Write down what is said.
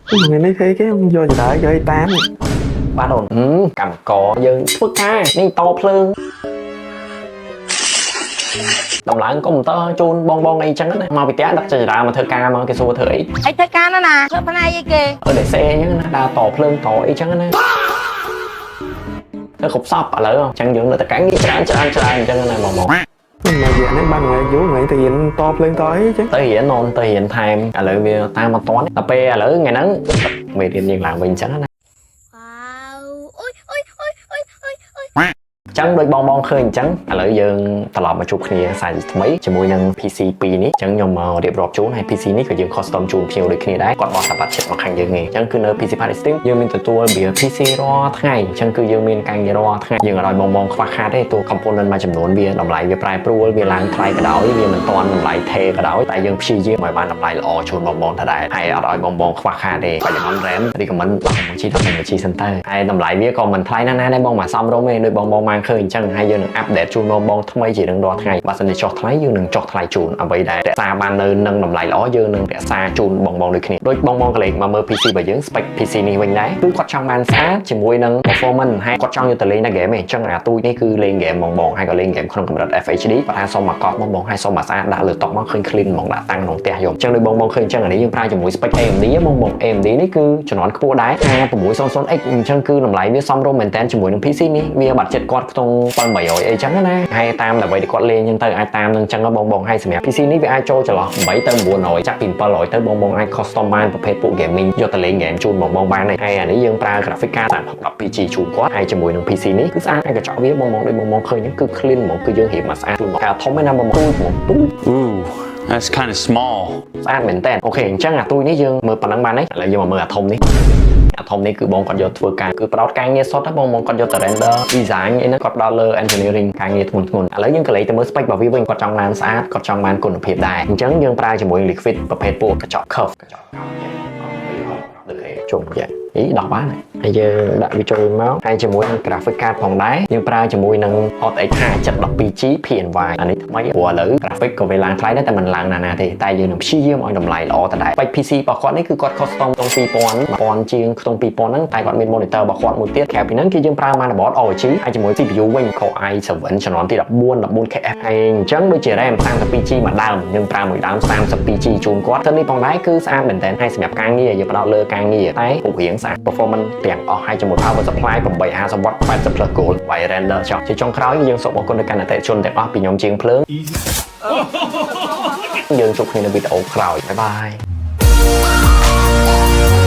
ថ្ងៃនេះគេគេយកចដើយកឲ្យតាម បាទអូនហឹមកម្មករយើងធ្វើការនេះតភ្លើងតម្លើងកុំព្យូទ័រជូនបងបងអីចឹងណាមកពីផ្ទះដឹកចដើមកធ្វើការមកគេសួរធ្វើអី អីធ្វើការណាណាធ្វើផ្នែកអីគេ អឺដេសេអញ្ចឹងណាដើរតភ្លើងតអីចឹងណាធ្វើគ្រប់សពឥឡូវអញ្ចឹងយើងនៅតែការងារច្រើនច្រើនច្រើនអញ្ចឹងណាបងបង មួយរយៈនេះបានថ្ងៃយូរថ្ងៃទៅរៀនតភ្លើងតអីចឹង ទៅរៀនននទៅរៀនថែមឥឡូវវាតាមមកតន់ដល់ពេលឥឡូវថ្ងៃហ្នឹងមេរៀនយើងឡើងវិញអញ្ចឹងណា វ៉ាវអូយអូយអូយអូយអូយអូយ អញ្ចឹងដូចបងបងឃើញអញ្ចឹងឥឡូវយើងត្រឡប់មកជួបគ្នាសាជាថ្មីជាមួយនឹង PC 2នេះអញ្ចឹងខ្ញុំមករៀបរាប់ជូនហើយ PC នេះក៏យើង custom ជូនភ្ញៀវដូចគ្នាដែរគាត់បោះតាបាត់ចិត្តមកខាងយើងនេះអញ្ចឹងគឺនៅ PC Part Extreme យើងមានទទួល build PC រាល់ថ្ងៃអញ្ចឹងគឺយើងមានការងាររាល់ថ្ងៃយើងអត់ឲ្យបងបងខ្វះខាតទេទោះ component មួយចំនួនវាតម្លៃវាប្រែប្រួលវាឡើងថ្លៃក៏ដោយវាមិនទាន់តម្លៃថេរក៏ដោយតែយើងព្យាយាមឲ្យបានតម្លៃល្អជូនបងបងដដែលហើយអត់ឲ្យបងបងខ្វះខាតទេបច្ចុប្បន្ន RAM recommend 16 G 16 G សិនទៅហើយតម្លៃវាក៏មិនថ្លៃណាស់ណាដែរបងមកសមរម្យទេដូចបងបងបានឃើញអញ្ចឹងហើយយើងនឹង update ជូនបងបងថ្មីជារៀងរាល់ថ្ងៃបើសិនជាចុះថ្លៃយើងនឹងចុះថ្លៃជូនអ្វីដែលរក្សាបាននៅនឹងតម្លៃល្អយើងនឹងរក្សាជូនបងបងដូចគ្នាដូចបងបងកលេចមកមើល PC របស់យើង spec PC នេះវិញដែរគឺគាត់ចង់បានស្អាតជាមួយនឹង performance ហើយគាត់ចង់យកទៅលេងនៅ game ឯងអញ្ចឹងអាទូចនេះគឺលេង game បងបងហើយក៏លេង game ក្នុងកម្រិត FHD គាត់ថាសុំមកកប់បងបងហើយសុំមកស្អាតដាក់លើតុមកឃើញ clean ហ្មងដាក់តាំងក្នុងផ្ទះយកអញ្ចឹងដូចបងបងឃើញអញ្ចឹងអានេះយើងប្រើជាមួយ spec AMD បងបង AMD នេះគឺជំនាន់ខ្ពស់ដែរ 600X អញ្ចឹងគឺតម្លៃវាសមរម្យមែនតើជាមួយនឹង PC នេះវាបាត់ចិត្តគាត់ក្នុង700អីចឹងណាហើយតាមដើម្បីដែលគាត់លេងអញ្ចឹងទៅអាចតាមនឹងអញ្ចឹងបងបងហើយសម្រាប់ PC នេះវាអាចចូលចន្លោះ8ទៅ900ចាប់ពី700ទៅបងបងអាច custom បានប្រភេទពួក gaming យកទៅលេង game ជូនបងបងបានហើយអានេះយើងប្រើ graphic card 36 12G ជូនគាត់ហើយជាមួយនឹង PC នេះគឺស្អាតហើយកញ្ចក់វាបងបងដូចបងបងឃើញហ្នឹងគឺ clean ហ្មងគឺយើងរៀបមកស្អាតជូនមកការធំឯណាបងបងទូចហ្មងទូច Ooh, that's kind of small. ស្អាតមែនតើOK អញ្ចឹងអាទូចនេះយើងមើលប៉ុណ្ណឹងបានទេឥឡូវយើងមកមើលអាធំនេះអាធំនេះគឺបងគាត់យកធ្វើការគឺផ្ដោតការងារសុទ្ធណាបងបងគាត់យកទៅ render design អីហ្នឹងគាត់ផ្ដោតលើ engineering ការងារធ្ងន់ធ្ងរឥឡូវយើងក៏លេចទៅមើល spec របស់វាវិញគាត់ចង់បានស្អាតគាត់ចង់បានគុណភាពដែរអញ្ចឹងយើងប្រើជាមួយ liquid ប្រភេទពួកកញ្ចក់ curve កញ្ចក់កោងដូចគេជុំយ៉ាអីដោះបានហើយយើងដាក់វាចូលមកហើយជាមួយនឹង graphic card ផងដែរយើងប្រើជាមួយនឹង RTX 50 12G PNY អានេះថ្មីព្រោះឥឡូវ graphic ក៏វាឡើងថ្លៃដែរតែមិនឡើងណាស់ណាទេតែយើងនឹងព្យាយាមឲ្យតម្លៃល្អដដែល spec PC របស់គាត់នេះគឺគាត់ custom ក្នុង2000 1000ជាងក្នុង2000ហ្នឹងតែគាត់មាន monitor របស់គាត់មួយទៀតក្រៅពីហ្នឹងគឺយើងប្រើ motherboard ROG ហើយជាមួយ CPU វិញ Core i7 ជំនាន់ទី14 14KF ហើយអញ្ចឹងដូចជា RAM 32G មួយដើមយើងប្រើមួយដើម 32G ជូនគាត់ទៅនេះផងដែរគឺស្អាតមែនតើហើយសម្រាប់ការងារយើងផ្ដោតលើការងារតែរូបរាងស្អាត performance ទាំងអស់ហើយជាមួយ power supply 850 W 80 plus gold វាយ render ចោះជាចុងក្រោយយើងសូមអរគុណដល់កាន់អតិថិជនទាំងអស់ពីខ្ញុំជាងភ្លើងយើងជួបគ្នានៅវីដេអូក្រោយ bye bye.